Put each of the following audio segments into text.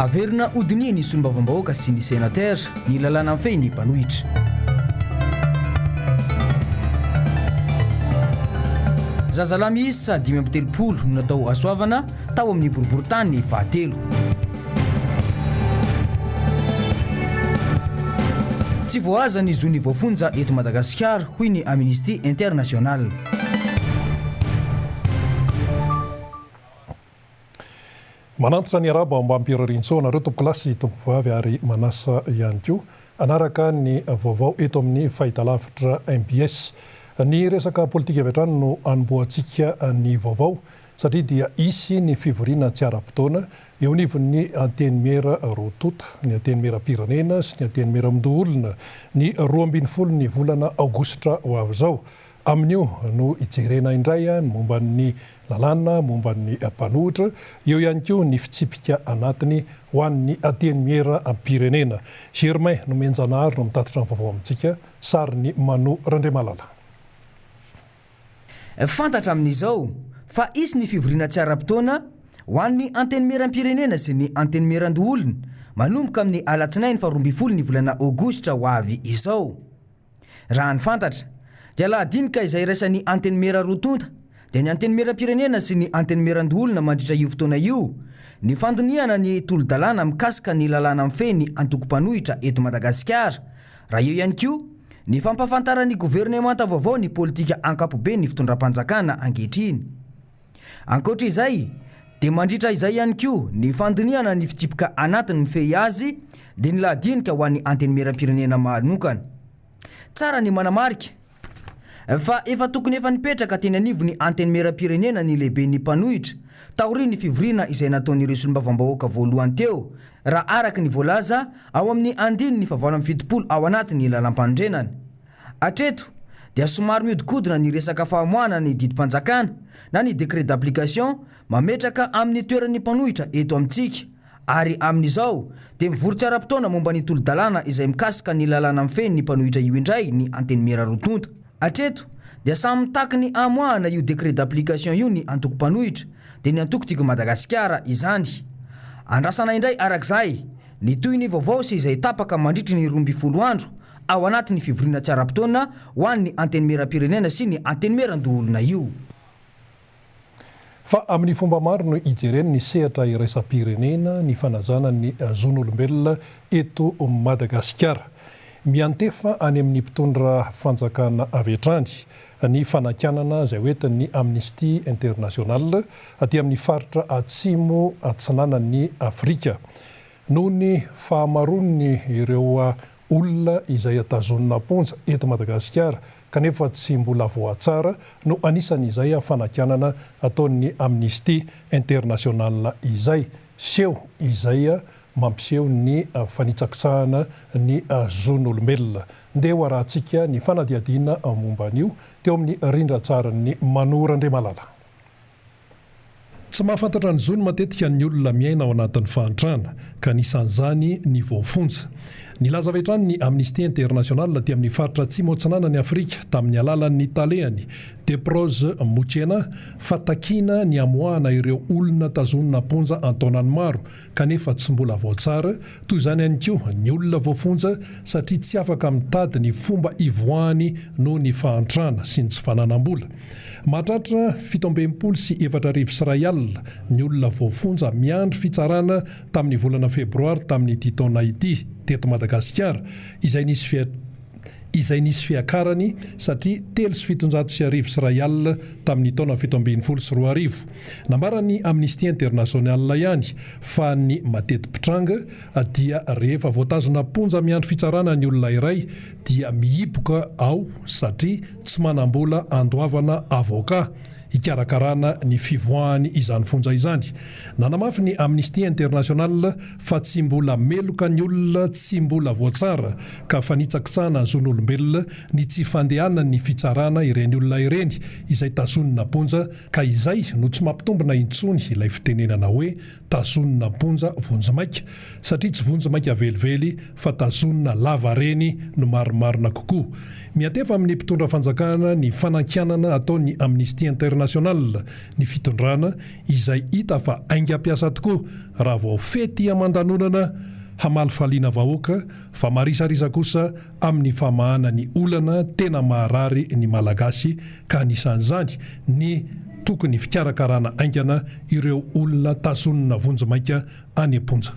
Averina hodinihin'ny solombavambahoaka sy ny senatera ny lalàna mifehy ny mpanohitra. Zazalahy miisa 35 no natao hasoavana tao amin'ny boriborintany fahatelo. Tsy voahaza ny zon'ny voafonja eto Madagasikara, hoy ny Amnesty International. Manantitra ny arabo mba hampirarian-tsoa anareo tompokolahy sy tompokovavy ary manasa ihany koa hanaraka ny vaovao eto amin'ny fahitalavitra mbs. Ny resaka politika avy hatrany no hanombohantsika ny vaovao satria dia hisy ny fivoriana tsy ara-potoana eo anivon'ny Antenimiera roa tonta, ny Antenimieram-pirenena sy ny Antenimieram-doholona ny 12 ny volana aogositra ho avy izao. Amin'io no hijerena indray ny momba ny lalàna momba ny mpanohitra, eo ihany koa ny fitsipika anatiny ho an'ny Antenimieram-pirenena. Germain Nomenjanahary no mitatitra ny vaovao amintsika, sarin'i Mano Randriamalala. Fantatra amin'izao fa hisy ny fivoriana tsy ara-potoana ho an'ny Antenimieram-pirenena sy ny Antenimierandoholona manomboka amin'ny alatsinainy faha 12 ny volana aogositra ho avy izao. Raha ny fantatra, dia lahadinika izay iraisan'ny Antenimiera roa tonta, dia ny Antenimieram-pirenena sy ny Antenimierandoholona mandritra io fotoana io, ny fandinihana ny tolo-dalàna mikasika ny lalàna mifehy ny antoko mpanohitra eto Madagasikara, raha eo ihany koa ny fampahafantaran'ny governemanta vaovao ny politika ankapoben'ny fitondram-panjakana ankehitriny. Ankoatra izay, dia mandritra izay ihany koa ny fandinihana ny fitsipika anatiny mifehy azy dia ny lahadinika ho an'ny Antenimierampirenena manokana. Tsara ny manamarika fa efa tokony efa nipetraka teny anivon'ny Antenimierampirenena ny lehiben'ny mpanohitra taorian'ny fivoriana izay nataon'ireo solombavambahoaka voalohany teo raha araka ny voalaza ao amin'ny andininy fahavalo 78 ao anatin'ny lalampanorenana. Hatreto dia somary mihodinkodina ny resaka famoahana ny didim-panjakana na ny décret d'application mametraka amin'ny toeran'ny mpanohitra eto amintsika ary amin'izao dia mivory tsy ara-potoana momba ny tolo-dalàna izay mikasika ny lalàna mifehy ny mpanohitra io indray ny Antenimiera roa tonta. Hatreto dia samy mitaky ny hamoahana io décret d'application io ny antoko mpanohitra dia ny antoko Tiako Madagasikara izany. Andrasana indray arak'izay ny tohin'ny vaovao sy izay tapaka mandritry ny 12 andro ao anatin'ny fivoriana tsy ara-potoana ho an'ny Antenimierampirenena sy ny Antenimierandoholona io. Fa amin'ny fomba maro no ijereny ny sehatra iraisam-pirenena ny fanajana ny zon'olombelona eto Madagasikara. Miantefa any amin'ny mpitondra fanjakana avy hatrany ny fanakianana izay hoentin'ny Amnesty International aty amin'ny faritra atsimo atsinanan'i Afrika. Noho ny fahamaroan'ny ireo olona izay tazonina am-ponja eto Madagasikara kanefa tsy mbola voatsara no anisan'izay fanakianana ataon'ny Amnesty International izay. Seho izay mampiseho ny fanitsakitsahana ny zon'olombelona. Ndeha ho arahantsika ny fanadihadiana momba an'io teo amin'ny rindran-tsarin'i Mano Randriamalala. Tsy mahafantatra ny zony matetika ny olona miaina ao anatin'ny fahantrana, ka anisan'izany ny voafonja. Nilaza avy hatrany ny Amnesty International aty amin'ny faritra Atsimo Atsinanan'i Afrika tamin'ny alalan'ny talehany, Deprose Muchena, fa takiana ny hamoahana ireo olona tazonina am-ponja an-taonany maro kanefa tsy mbola voatsara, toy izany ihany koa ny olona voafonja satria tsy afaka mitady ny fomba hivoahany noho ny fahantrana sy ny tsy fananam-bola. Mahatratra 4167 ny olona voafonja miandry fitsarana tamin'ny volana febroary tamin'ity taona ity teto Madagasikara, izay nisy izay nisy fiakarany satria 1003 tamin'ny taona 2017. Nambaran'ny Amnesty International ihany fa ny mateti-pitranga dia rehefa voatazona am-ponja miandry fitsarana ny olona iray dia mihiboka ao satria tsy manam-bola andoavana avocat hikarakarana ny fivoahany izany fonja izany. Nanamafy ny Amnesty International fa tsy mbola meloka ny olona tsy mbola voatsara ka fanitsakitsahana ny zon'olombelona ny tsy fandehanan'ny fitsarana ireny olona ireny izay tazonina am-ponja ka izay no tsy mampitombina intsony ilay fitenenana hoe tazonina am-ponja vonjimaika satria tsy vonjimaika velively fa tazonina lavareny no marimarina kokoa. Miantefa amin'ny mpitondra fanjakana ny fanankianana ataon'ny Amnesty International. International ny fitondrana izay hita fa haingam-piasa tokoa raha vao fety aman-danonana hamalifaliana vahoaka fa marisarisa kosa amin'ny famahana ny olana tena maharary ny Malagasy ka anisan'izany ny tokony fikarakarana haingana ireo olona tazonina vonjimaika any am-ponja.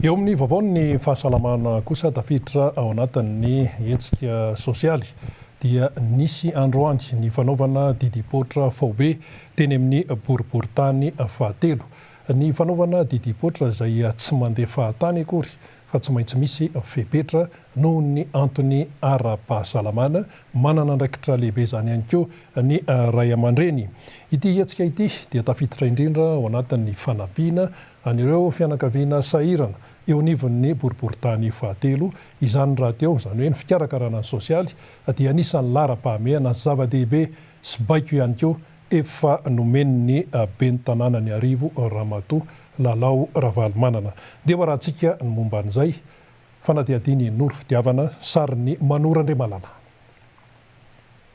Eo amin'ny vaovaon'ny fahasalamana kosa, tafiditra ao anatin'ny hetsika sosialy dia nisy androany ny fanaovana didipoitra faobe teny amin'ny boriborintany fahatelo. Ny fanaovana didipoitra izay tsy mandeha fahatany akory fa tsy maintsy misy fepetra noho ny antony ara-pahasalamana. Manana andraikitra lehibe izany ihany koa ny ray aman-dreny. Ity hetsika ity dia tafiditra indrindra ao anatin'ny fanampiana an'ireo fianakaviana sahirana eo anivon'ny boriborintany fahatelo. Izany rahateo, izany hoe ny fikarakarana ny sosialy, dia anisan'ny laharam-pahamehana zava-dehibe sy baiko ihany koa efa nomen'ny ben'ny tanànan'Iarivo Ramatoa Lalao Ravalomanana. Ndeha ho arahantsika ny momba an'izay. Fanadihadian'i Noro Fitiavana, sarin'i Manoro Andriamalala.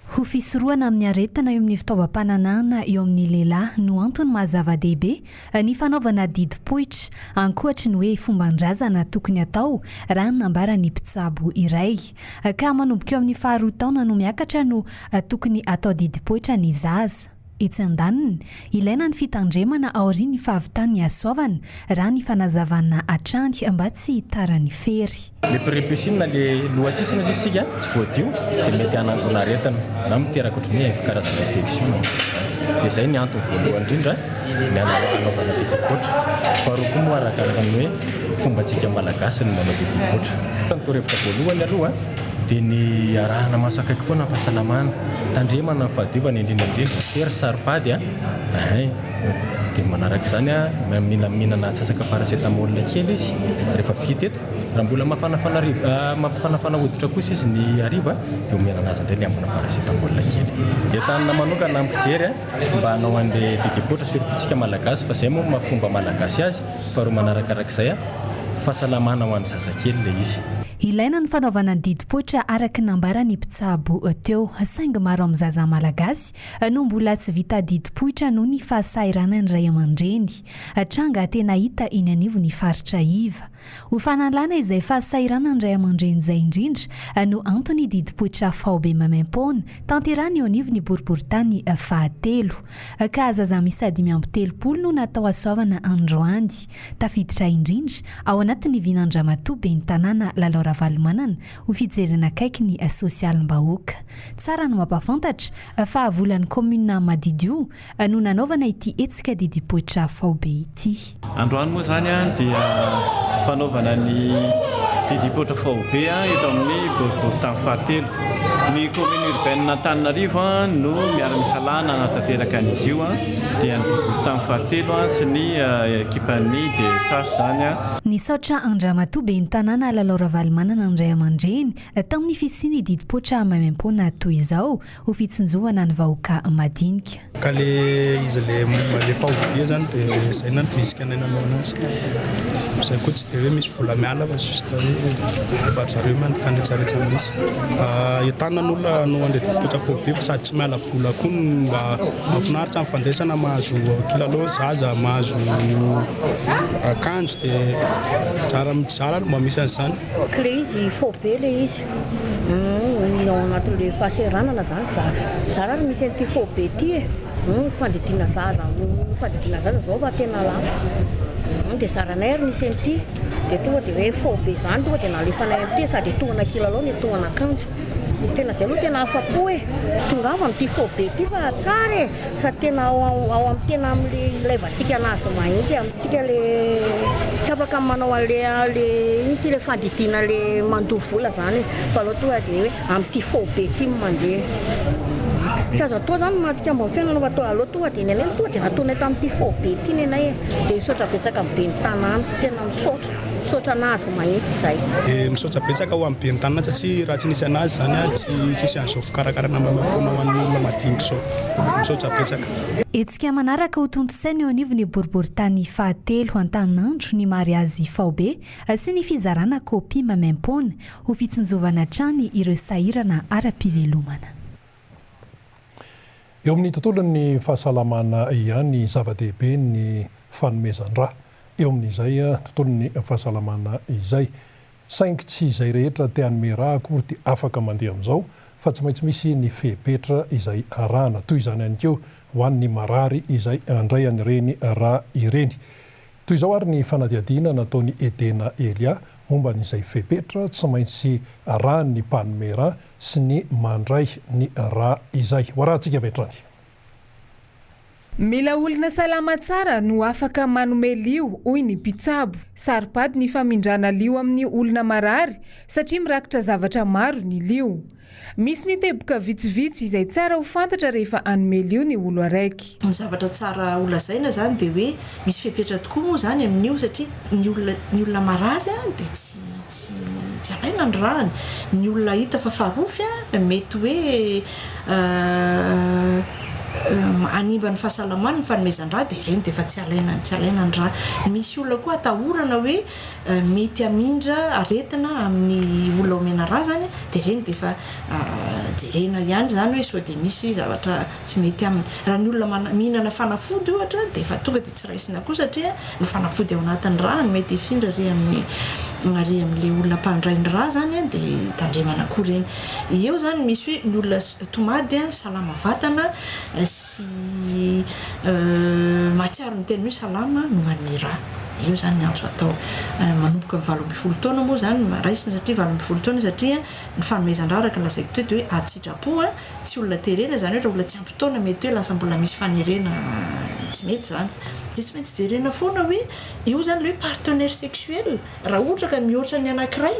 Ho fisorohana amin'ny aretina eo amin'ny fitaovam-pananahana eo amin'ny lehilahy no antony maha zava-dehibe ny fanaovana didim-poitra, ankoatry ny hoe fomban-drazana tokony atao, raha ny nambaran'ny mpitsabo iray. Ka manomboka eo amin'ny faharoa taona no miakatra no tokony atao didim-poitra ny zaza. Etsy andaniny, ilaina ny fitandremana aorian'ny fahavitan'ny hasoavana, raha ny fanazavana hatrany mba tsy hitaran'ny fery. Le prépuce-ina le lohantsisiny ozy isika tsy voadio dia mety hanangona aretina na miteraka ohatran'ny hoe karazana infection dia zay ny antony voalohany indrindra ny hanaovana didim-poitra. Faharoa koa moa arakaraka ny hoe fombantsika malagasy ny manao didim-poitra. Ny torohevitra voalohany aloha dia ny arahana maso akaiky foana ny fahasalamana, tandremana ny fahadiovana indrindra indrindra, fery saro-pady a, ein, dia manaraka izany a, mila mihinana atsasaka paracétamol kely izy rehefa vita eto, raha mbola mafanafana rivo, mampifanafana hoditra kosa izy ny hariva dia omena anazy indray ny ambina paracétamol kely. Dia entanina manokana amin'ny mpijery a, mba hanao an'ilay didim-poitra surtout tsika malagasy fa izay moa no maha fomba malagasy azy. Faharoa manarakarak'izay, fahasalamana ho an'ny zazakely ilay izy. Ilaina ny fanaovana ny didim-poitra araka ny nambaran'ny mpitsabo teo. Saingy maro amin'ny zaza malagasy no mbola tsy vita didim-poitra noho ny fahasahiranan'ny ray aman-dreny. Tranga tena hita eny anivon'ny faritra iva. Ho fanalana izay fahasahiranan'ny ray aman-dreny izay indrindra no antony didim-poitra faobe maimaim-poana tanterahina eo anivon'ny boriborintany fahatelo. Ka zaza miisa 35 no natao hasoavana androany. Tafiditra indrindra ao anatin'ny vinan-dRamatoa Ben'ny Tanàna Lalao Ravalomanana ho fijerena akaiky ny sosialim-bahoaka. Tsara ny mampahafantatra fa volan'ny kaominina Madidio no nanaovana ity hetsika didim-poitra faobe ity. Androany moa izany dia fanaovana ny didim-poitra faobe eto amin'ny boriborintany fahatelo. Ny commune urbaine Antananarivo no miara-misalahy nanatanteraka an'izy io dia ny boriborintany fahatelo sy ny ekipan'ny DSH izany. Nisaotra an-dRamatoa Ben'ny Tanàna Lalao Ravalomanana ny ray aman-dreny tamin'ny fisian'ny didim-poitra maimaimpoana toy izao ho fitsinjovana ny vahoaka madinika. Ka le izy le le faobe zany de zay nandrisika anay nanao anazy. Zay koa tsy de hoe misy vola miala fa juste hoe mba ry zareo mandika an'retsaretsa mihitsy. Entanina ny olona hanao an'le didim-poitra faobe fa sady tsy miala vola koa no mba mahafinaritra ny fandraisana, mahazo kilalao ny zaza, mahazo akanjo de tsara tsara aloha mba misy an'izany. Kle izy faobe le izy. Humm ny ao anatin'le fahaseranana zany za zara ary misy an'ity faobe ity e! Humm fandidiana zaza humm fandidiana zaza zao fa tena lafo humm de zaranay ary nisy an'ity de tonga de hoe faobe zany tonga de nalefanay amin'ity sady etohana kilalao no etohana akanjo tena zay aloha tena afa-po e! Tongava amin'ity faobe ity fa tsara e! Sady tena ao ao amin'ny tena amin'le ilaivantsika anazy mahintsy amintsika le tsy afaka manao an'le le ino ty le fandidiana le mandoa vola zany fa aleo tonga de hoe amin'ity faobe ity no mandeha. Tsy azo atao zany madika ambony fiainana fa atao aleo tonga de ny anay tonga de nataonay tamin'ity faobe ity ny anay e. De misaotra betsaka amin'ny ben'ny tanàna, tena misaotra, misaotra anazy mahintsy zay. De misaotra betsaka ho an'ny ben'ny tanàna satria raha tsy nisy anazy zany tsy tsisy an'izao fikarakarana maimaimpoana ho an'ny olona madinika izao. Misaotra betsaka. Hetsika manaraka ho tontosaina eo anivon'ny boriborintany fahatelo Antaninandro ny mariazy faobe sy ny fizarana kopia maimaimpoana ho fitsinjovana hatrany ireo sahirana ara-pivelomana. Eo amin'ny tontolon'ny fahasalamana ihany, zava-dehibe ny fanomezan-drà eo amin'izay tontolon'ny fahasalamana izay. Saingy tsy izay rehetra te hanome rà akory dia afaka mandeha amin'izao fa tsy maintsy misy ny fepetra izay arahana. Toy izany ihany koa ho an'ny marary izay handray an'ireny rà ireny. Toy izao ary ny fanadihadiana nataon'i Edena Elia momba an'izay fepetra tsy maintsy arahan'ny mpanome rà sy ny mandray ny rà izay. Ho arahantsika avy hatrany. Mila olona salama tsara no afaka manome lio, hoy ny mpitsabo. Saro-pady ny famindrana lio amin'ny olona marary satria mirakitra zavatra maro ny lio. Misy ny teboka vitsivitsy izay tsara ho fantatra rehefa hanome lio ny olo araiky. Ny zavatra tsara ho lazaina izany dia hoe misy fepetra tokoa moa izany amin'io satria ny olona ny olona marary dia tsy tsy tsy alaina ny rany, ny olona hita fa farofy mety hoe hanimba ny fahasalamany ny fanomezan-drà dia ireny dia efa tsy alaina tsy alaina ny rà. Misy olona koa atahorana hoe mety hamindra aretina amin'ny olona omena rà izany dia ireny dia efa jerena ihany izany hoe sao dia misy zavatra tsy mety aminy. Raha ny olona mihinana fanafody ohatra dia efa tonga dia tsy raisina koa satria ny fanafody ao anatin'ny rà no mety hifindra ary amin'ny ary amin'ilay olona mpandray ny rà izany dia tandremana koa ireny. Eo izany misy hoe ny olona tomady salama vatana sy mahatsiaro ny tenany hoe salama no manome rà. Eo izany ny antso atao. Manomboka amin'ny 18 taona moa izany no raisina satria 18 taona satria ny fanomezan-drà araka ny lazaiko teo dia hoe an-tsitrapo, tsy olona terena izany hoe raha olona tsy ampy taona mety hoe lasa mbola misy fanerena tsy mety izany. Dia tsy maintsy jerena foana hoe io izany ilay hoe partenaire sexuel raha ohatra ka mihoatra ny anankiray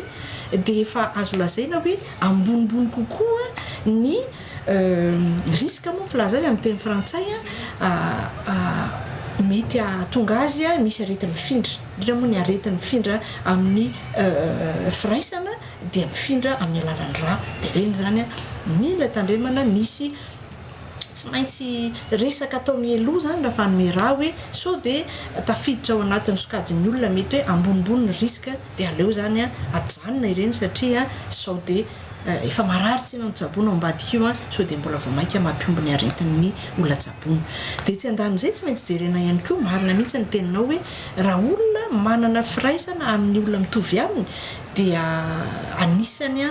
dia efa azo lazaina hoe ambonimbony kokoa ny Risque moa filaza azy amin'ny teny frantsay mety hahatonga azy misy areti-mifindra, indrindra moa ny areti-mifindra amin'ny firaisana dia mifindra amin'ny alalan'ny rà, dia ireny izany mila tandremana, misy tsy maintsy resaka atao mialoha izany raha hanome rà hoe sao dia tafiditra ao anatin'ny sokajin'ny olona mety hoe ambonimbony ny risque dia aleo izany ajanona ireny satria sao dia Efa marary tsy ianao no tsaboina ao ambadika io an, sao dia mbola vao mainka mampihombo ny aretin'ny olona tsaboina. Dia etsy andanin'izay tsy maintsy jerena ihany koa, marina mihitsy ny teninao hoe raha olona manana firaisana amin'ny olona mitovy aminy dia anisany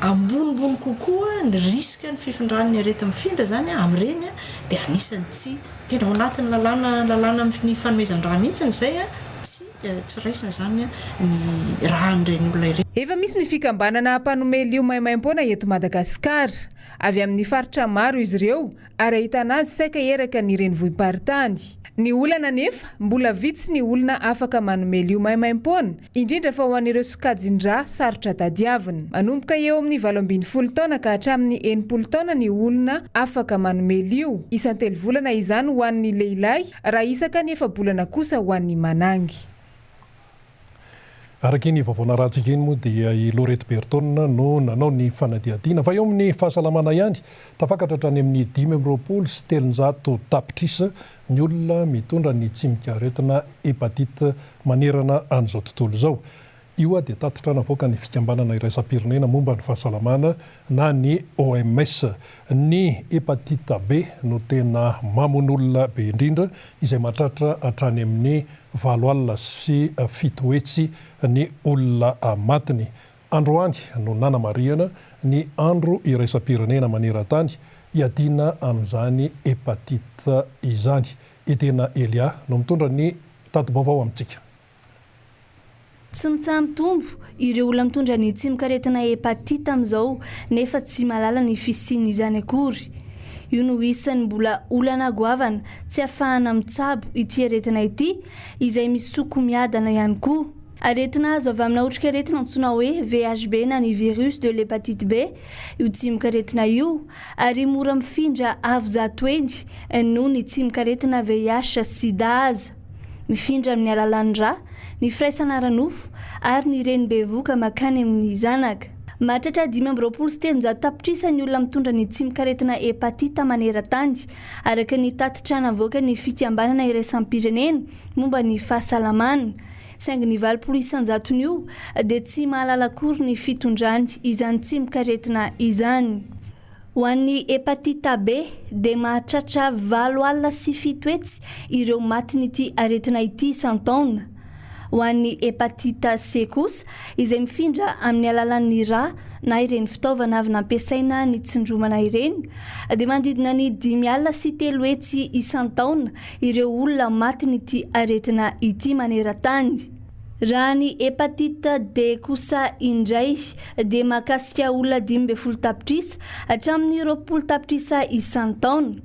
ambonimbony kokoa ny risque ny fifindran'ny areti-mifindra izany amin'ireny dia anisany tsy tena ao anatin'ny lalàna lalàna amin'ny fanomezan-drà mihitsy izay tsy Tsy raisina izany ny ràn'ireny olona ireny. Efa misy ny fikambanana mpanome lio maimaimpoana eto Madagasikara. Avy amin'ny faritra maro izy ireo ary ahitana azy saika eraka ny renivohim-paritany. Ny olana anefa, mbola vitsy ny olona afaka manome lio maimaimpoana, indrindra fa ho an'ireo sokajin-drà sarotra tadiavina. Manomboka eo amin'ny 18 taona ka hatramin'ny 60 taona ny olona afaka manome lio. Isan-telo volana izany ho an'ny lehilahy Raha isaka ny efa-bolana kosa ho an'ny manangy. Araka iny vaovao narahantsika iny moa dia i Laurette Bertone no nanao ny fanadihadiana. Fa eo amin'ny fahasalamana ihany, tafakatra hatrany amin'ny 325 tapitrisa ny olona mitondra ny tsimokaretina hepatite manerana an'izao tontolo izao. Io dia tatitra navoakan'ny Fikambanana Iraisam-pirenena momba ny Fahasalamana na ny OMS. Ny hepatite B no tena mamono olona be indrindra, izay mahatratra hatrany amin'ny 708 ny olona matiny. Androany no nanamarihana ny Andro iraisam-pirenena maneran-tany hiadiana amin'izany hepatite izany. Edena Elia no mitondra ny tati-baovao amintsika. Tsy mitsaha-mitombo ireo olona mitondra ny tsimokaretina hepatite amin'izao nefa tsy mahalala ny fisian'izany akory. Io no isan'ny mbola olana goavana tsy ahafahana mitsabo ity aretina ity izay misoko miadana ihany koa. Aretina azo avy amina otrikaretina antsoina hoe VHB na ny virus de l'hepatite B io tsimokaretina io ary mora mifindra avo zato heny noho ny tsimokaretina VIH sida aza. Mifindra amin'ny alalan'ny ra, ny firaisana ara-nofo ary ny reny bevohoka mankany amin'ny zanaka. Mahatratra 325 tapitrisa ny olona mitondra ny tsimokaretina hepatita maneran-tany, araka ny tatitra navoakan'ny Fikambanana iraisam-pirenena momba ny fahasalamana. Saingy ny 80 isan-jaton'io dia tsy mahalala akory ny fitondrany izany tsimokaretina izany. Ho an'ny hepatita B dia mahatratra 708 ireo matin'ity aretina ity isan-taona. Ho an'ny hepatita C kosa, izay mifindra amin'ny alalan'ny ra na ireny fitaovana avy nampiasaina nitsindromana ireny, dia manodidina ny 305 isan-taona ireo olona matin'ity aretina ity maneran-tany. Raha ny hepatite D kosa indray dia mahakasika olona 15 tapitrisa hatramin'ny 20 tapitrisa isan-taona.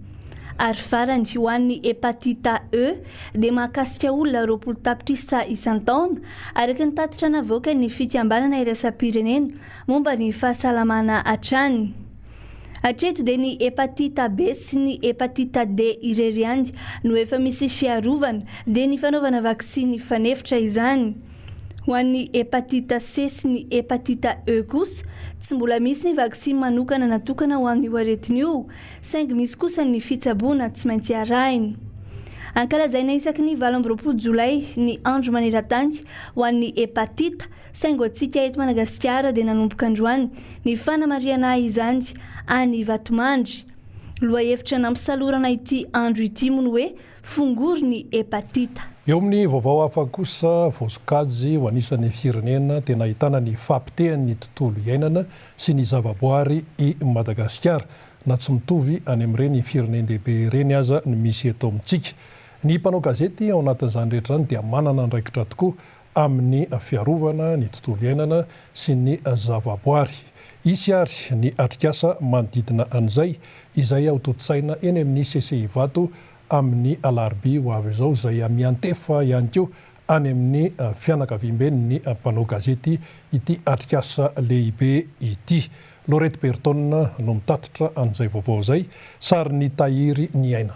Ary farany, ho an'ny hepatite E dia mahakasika olona 20 tapitrisa isan-taona, araka ny tatitra navoakan'ny Fikambanana Iraisam-pirenena momba ny Fahasalamana hatrany. Hatreto dia ny hepatita B sy ny hepatita D irery ihany no efa misy fiarovana, dia ny fanaovana vaksiny fanefitra izany. Ho an'ny hepatita C sy ny hepatita E kosa, tsy mbola misy ny vaksiny manokana natokana ho amin'io aretina io, saingy misy kosa ny fitsaboana tsy maintsy arahina. Ankalazaina isaky ny 28 jolay ny andro maneran-tany ho an'ny hepatita, Saingy ho antsika eto Madagasikara dia nanomboka androany ny fanamarihana izany any Vatomandry. Lohahevitra nampisalorana ity andro ity moa ny hoe Fongory ny hepatita. Eo amin'ny vaovao hafa kosa, voasokajy ho anisan'ny firenena tena ahitana ny fahapotehan'ny tontolo iainana sy ny zavaboary i Madagasikara, na tsy mitovy any amin'ireny firenen-dehibe ireny aza ny misy eto amintsika. Ny mpanao gazety ao anatin'izany rehetra izany dia manana andraikitra tokoa amin'ny fiarovana ny tontolo iainana sy ny zavaboary. Hisy ary ny atrikasa manodidina an'izay, izay hotontosaina eny amin'ny CCI Ivato amin'ny alarobia ho avy izao, izay miantefa ihany koa any amin'ny fianakaviamben'ny mpanao gazety ity atrikasa lehibe ity. Laurette Berton no mitatitra an'izay vaovao izay, sarin'i Tahiry Niaina.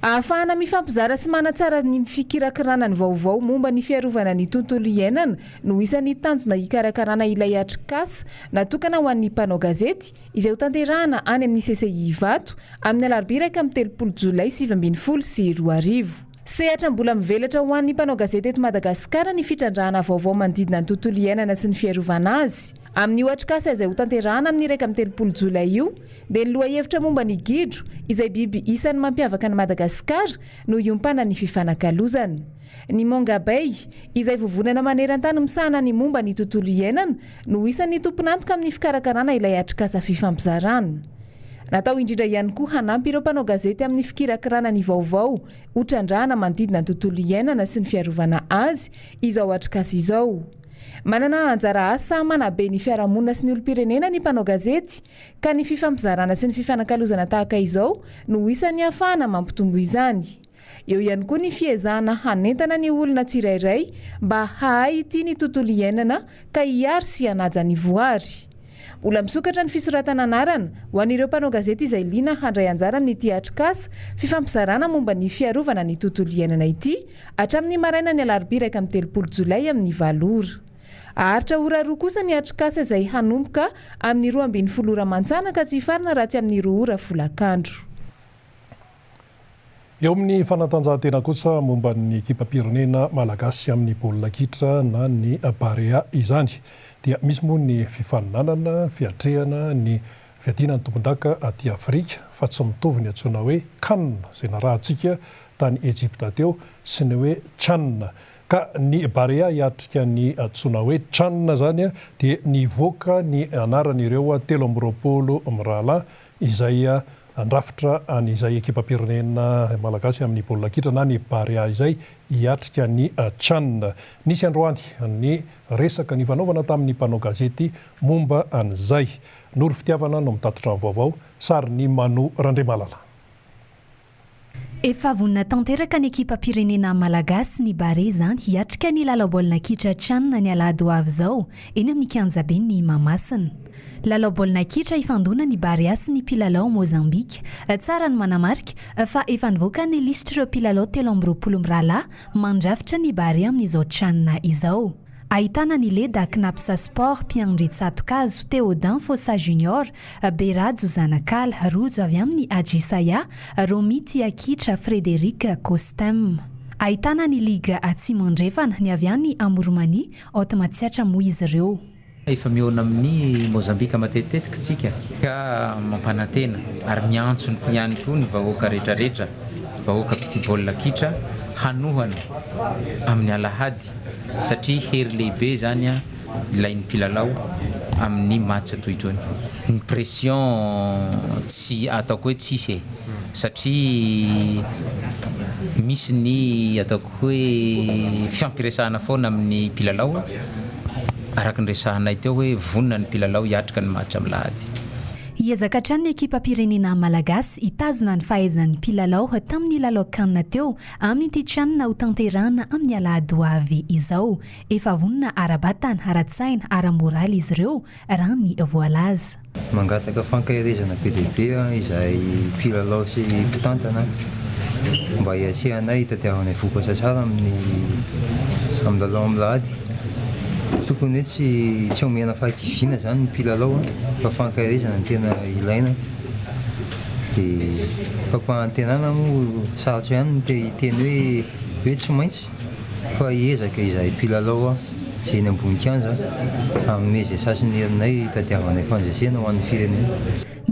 Ahafahana mifampizara sy manatsara ny fikirakirana ny vaovao momba ny fiarovana ny tontolo iainana no isan'ny tanjona hikarakarana ilay atrikasa natokana ho an'ny mpanao gazety izay hotanterahana any amin'ny CCI Ivato amin'ny alarobia 31 jolay 2019. Sehatra mbola mivelatra ho an'ny mpanao gazety eto Madagasikara ny fitrandrahana vaovao manodidina ny tontolo iainana sy ny fiarovana azy. Amin'io atrikasa izay hotanterahana amin'ny 31 jolay io dia ny lohahevitra momba ny gidro, izay biby isan'ny mampiavaka an'i Madagasikara, no hiompanan'ny fifanakalozana. Ny Mongabay, izay vovonana maneran-tany misahana ny momba ny tontolo iainana, no isan'ny tompon'antoka amin'ny fikarakarana ilay atrikasa fifampizarana. Natao indrindra ihany koa hanampy ireo mpanao gazety amin'ny fikirakirana ny vaovao ho trandrahana manodidina ny tontolo iainana sy ny fiarovana azy izao atrikasa izao. Manana anjara asa manabe ny fiarahamonina sy ny olom-pirenena ny mpanao gazety ka ny fifampizarana sy ny fifanakalozana tahaka izao no isan'ny ahafahana mampitombo izany. Eo ihany koa ny fiezahana hanentana ny olona tsirairay mba hahay hitia ny tontolo iainana ka hiaro sy hanaja ny voary. Mbola misokatra ny fisoratana anarana ho an'ireo mpanao gazety izay liana handray anjara amin'ity atrikasa fifampizarana momba ny fiarovana ny tontolo iainana ity hatramin'ny marainan'ny alarobia 31 jolay amin'ny valo ora. Haharitra ora roa kosa ny atrikasa izay hanomboka amin'ny 12 ora mantsana ka tsy hifarana raha tsy amin'ny roa ora folakandro. Eo amin'ny fanatanjahantena kosa momba ny ekipam-pirenena malagasy amin'ny baolina kitra na ny Barea izany dia misy moa ny fifaninanana fiatrehana ny fiadiana ny tompondaka aty Afrika fa tsy mitovy ny antsoina hoe Can izay narahantsika tany Egypta teo sy ny hoe Chan Ka ny Barea hiatrika ny antsoina hoe Chan izany dia nivoaka ny anaran'ireo 23 mirahalahy izay handrafitra an'izay ekipam-pirenena malagasy amin'ny baolina kitra na ny Barea izay hiatrika ny Chan. Nisy androany ny resaka nifanaovana tamin'ny mpanao gazety momba an'izay. Noro Fitiavana no mitatitra ny vaovao, sarin'i Mano Randriamalala. Efa vonona tanteraka ny ekipam-pirenena malagasy, ny Barea izany, hiatrika ny lalao baolina kitra Chan ny alahady ho avy izao, eny amin'ny kianjaben'i Mahamasina. Lalao baolina kitra hifandona ny Barea sy ny mpilalao Mozambika. Tsara ny manamarika fa efa nivoaka ny lisitr'ireo mpilalao 23 mirahalahy mandrafitra ny Barea amin'izao Chan izao. Ahitana an'i Leda, Cnaps Sport, Mpiandry Tsatokazo, Théodin Fossa Junior, Berajo Zanakala, Rojo avy amin'ny Ajesaia, Romy Tiakitra, Frédéric Costem. Ahitana ny Ligue Atsimo Andrefana, ny avy any Amoronmania, Haute Matsiatra moa izy ireo. Efa mihaona amin'i Mozambika matetitetika isika ka mampanantena ary miantso ihany koa ny vahoaka rehetrarehetra, vahoaka mpitia baolina kitra hanohana amin'ny alahady satria hery lehibe izany ilain'ny mpilalao amin'ny match toy itony. Ny pression tsy ataoko hoe tsisy e satria misy ny ataoko hoe fifampiresahana foana amin'ny mpilalao araka ny resahanay teo hoe vonona ny mpilalao hiatrika ny match amin'ny lahady. Hiezaka hatrany ny ekipam-pirenena malagasy hitazona ny fahaizan'ny mpilalao tamin'ny lalao Can teo amin'ity Chan hotanterahana amin'ny alahady ho avy izao. Efa vonona ara-batana, ara-tsaina, ara-moraly izy ireo, raha ny voalaza. Mangataka fankaherezana be dia be izahay mpilalao sy mpitantana mba hiatrehanay hitadiavanay vokatra tsara amin'ny amin'ny lalao amin'ny alahady. Tokony hoe tsy tsy omena fahakiviana izany ny mpilalao fa fankaherezana no tena ilaina. Dia fampanantenana moa sarotra ihany ny te hiteny hoe hoe tsy maintsy. Fa hiezaka izahay mpilalao izay eny ambony kianja hanome izay sasiny herinay hitadiavanay fandresena ho an'ny firenena.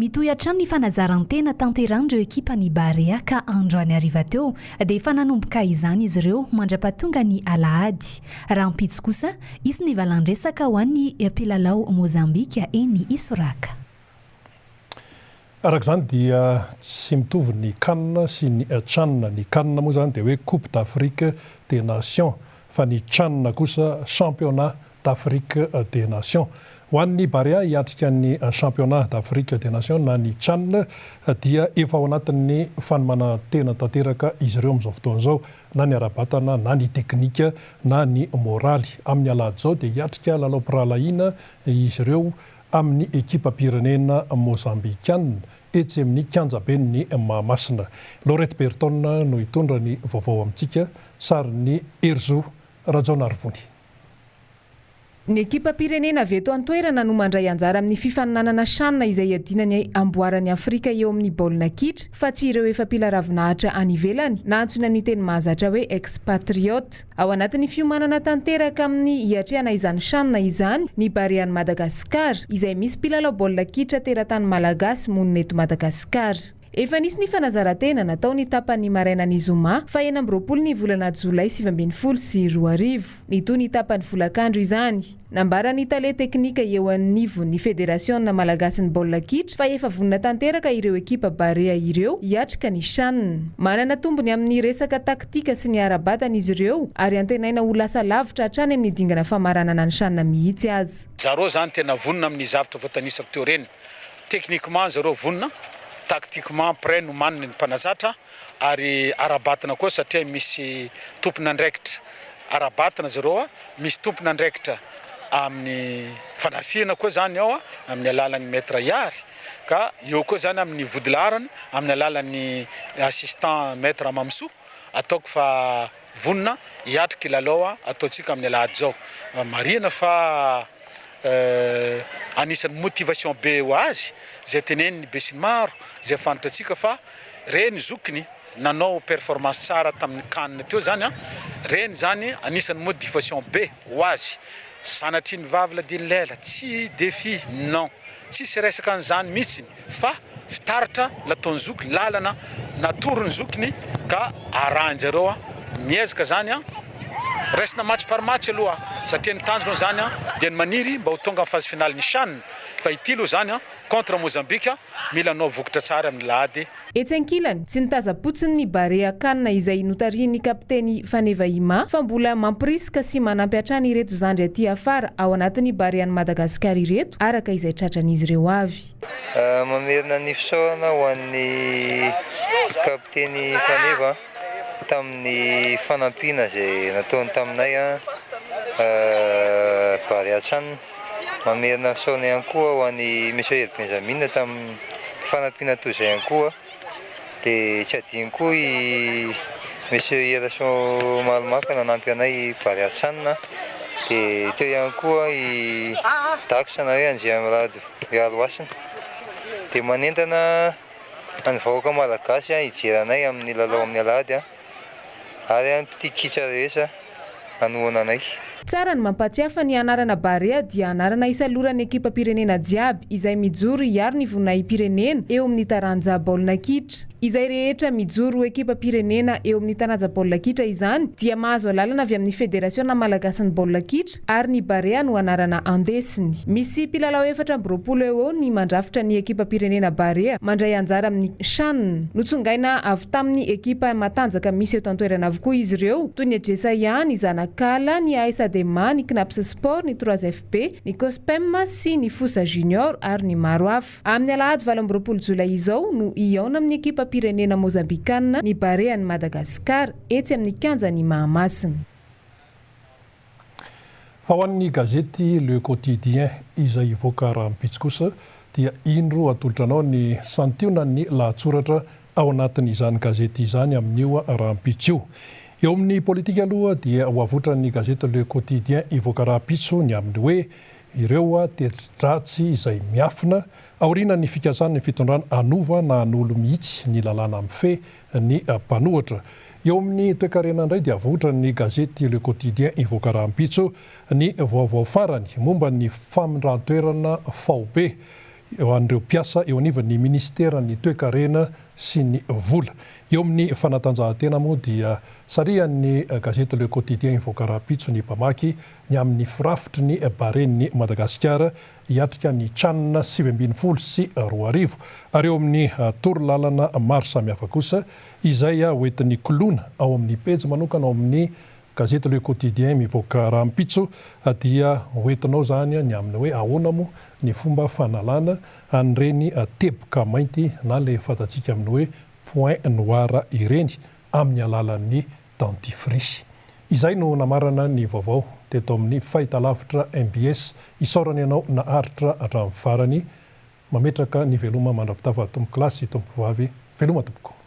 Mitohy hatrany ny fanazaran-tena tanterahan'ireo ekipan'ny Barea ka androany hariva teo dia efa nanomboka izany izy ireo mandra-pahatonga ny alahady. Rahampitso kosa, hisy ny valan-dresaka ho an'ny mpilalao Mozambika eny Isoraka. Araka izany dia tsy mitovy ny Can sy ny Chan. Ny Can moa izany dia hoe Coupe d'Afrique des Nations fa ny Chan kosa Championnat d'Afrique des Nations. Ho an'ny Barea hiatrika ny Championnat d'Afrique des Nations na ny Chan dia efa ao anatin'ny fanomanan-tena tanteraka izy ireo amin'izao fotoana izao na ny ara-batana na ny teknika na ny moraly. Amin'ny alahady izao dia hiatrika lalaom-pirahalahiana izy ireo amin'ny ekipam-pirenena Mozambikanina etsy amin'ny kianjaben'ny Mahamasina. Laurette Berton no hitondra ny vaovao amintsika, sarin'i Herizo Rajaonarivony. Ny ekipam-pirenena avy eto an-toerana no mandray anjara amin'ny fifaninanana Chan izay hiadiana ny amboaran'i Afrika eo amin'ny baolina kitra fa tsy ireo efa mpila ravinahitra any ivelany na antsoina amin'ny teny mahazatra hoe expatriotes. Ao anatin'ny fiomanana tanteraka amin'ny hiatrehana izany Chan izany ny Barean'i Madagasikara, izay misy mpilalao baolina kitra teratany malagasy monina eto Madagasikara. Efa nisy ny fanazaran-tena natao ny tapany marainan'ny zoma faha 26 ny volana jolay 2019. Nitohy ny tapany folakandro izany. Nambaran'ny tale teknika eo anivon'ny Federasiona malagasin'ny baolina kitra fa efa vonona tanteraka ireo ekipa Barea ireo hiatrika ny Chan. Manana tombony amin'ny resaka taktika sy ny ara-batana izy ireo ary antenaina ho lasa lavitra hatrany amin'ny dingana famaranana ny Chan mihitsy aza. Zareo zany tena vonona amin'ny zavtra voatanisako teo ireny. Techniquement zareo vonona, tactiquement prêt nomaniny ny mpanazatra ary ara-batana koa satria misy tompon'andraikitra ara-batana zareo, misy tompon'andraikitra amin'ny fanafihana koa zany ao amin'ny alalan'ny maître Hiary ka eo koa zany amin'ny vodilaharana amin'ny alalan'ny assistant maître Mamisoa ataoko fa vonona hiatrika lalao ataontsika amin'ny alahady izao. Marihana fa anisan'ny motivation be ho azy izay tenenin'ny besinimaro izay fantatrantsika fa reny zokiny nanao performance tsara tamin'ny can teo zany an, reny zany anisan'ny motivation be ho azy, sanatria ny vavy ladin'ny lela, tsy défi non, tsisy resaka an'izany mihitsiny fa fitaratra nataon'ny zoky, lalana natoron'ny zokiny ka arahin-jareo an, miezaka zany an, raisina match par match aloha satria ny tanjona zany an dia ny maniry mba ho tonga amin'ny phase finale ny chan fa ity aloha zany an contre Mozambique mila hanao vokatra tsara amin'ny lahady. Etsy ankilany, tsy nitaza-potsiny ny Barea Can izay notarihin'ny kapiteny Faneva Ima fa mbola mampirisika sy manampy hatrany ireto zandry aty afara ao anatin'ny Barean'i Madagasikara ireto araka izay tratran'izy ireo avy. Mamerina ny fisaorana ho an'ny kapiteny Faneva tamin'ny fanampiana izay nataony taminay Barea Can. Mamerina fisaorana ihany koa ho an'i Monsieur Hery Benjamin tamin'ny fanampiana toy izay ihany koa. Dia tsy adino koa i Monsieur Herason Malomaka nanampy anay Barea Chan. Dia teo ihany koa i Dax na hoe Andriamirado Miarohasina. Dia manentana ny vahoaka malagasy hijery anay amin'ny lalao amin'ny alahady ary ny mpitia kitra rehetra hanohana anay. Tsara ny mampatsiahy fa ny anarana Barea dia anarana isaloran'ny ekipam-pirenena jiaby izay mijoro hiaro ny voninahi-pirenena eo amin'ny taranja baolina kitra. Izay rehetra mijoro ho ekipam-pirenena eo amin'ny taranja baolina kitra izany dia mahazo alalana avy amin'ny Federasiona malagasin'ny baolina kitra ary ny Barea no anarana andesiny. Misy mpilalao 24 eo eo ny mandrafitra ny ekipam-pirenena Barea mandray anjara amin'ny Chan. Notsongaina avy tamin'ny ekipa matanjaka misy eto an-toerana avokoa izy ireo, toy ny Ejesaia, ny Zanakala, ny AS Adema, ny Cnaps Sport, ny Trois FB, ny Cospem sy ny Fosa Junior ary ny maro hafa. Amin'ny alahady 28 jolay izao no hihaona amin'ny ekipam-pirenena mozambikana ny Barean'i Madagasikara etsy amin'ny kianjan'i Mahamasina. Fa ho an'ny gazety Le Quotidien izay hivoaka rahampitso kosa dia indro atolotra anao ny santionan'ny lahatsoratra ao anatin'izany gazety izany amin'io rahampitso io. Eo amin'ny politika aloha dia ho avotran'ny gazety Le Quotidien hivoaka rahampitso ny amin'ny hoe ireo teti-dratsy izay miafina aorianan'ny fikasan'ny fitondrana hanova na hanolo mihitsy ny lalàna mifehy ny mpanohitra. Eo amin'ny toekarena indray dia avoitran'ny gazety Le Quotidien hivoaka rahampitso ny vaovao farany momba ny famindran-toerana faobe ho an'ireo mpiasa eo anivon'ny minisiteran'ny toekarena sy ny vola. Eo amin'ny fanatanjahantena moa dia sarihan'ny gazety Le Quotidien hivoaka rahampitso ny mpamaky ny amin'ny firafitry ny Baren'i Madagasikara hiatrika ny Can 2019 ary eo amin'ny torolalana maro samihafa kosa izay hoentin'ny Koloina ao amin'ny pejy manokana ao amin'ny gazety Le Quotidien mivoaka rahampitso dia hoentinao izany ny amin'ny hoe ahoana moa ny fomba fanalana an'ireny teboka mainty na ilay fantatsika amin'ny hoe point noir ireny amin'ny alalan'ny dentifrice. Izay no namarana ny vaovao teto amin'ny fahitalavitra mbs. Isaorana ianao naharitra hatramin'ny farany. Mametraka ny veloma mandra-pitafa tompokolahy sy tompokovavy. Veloma tompoko.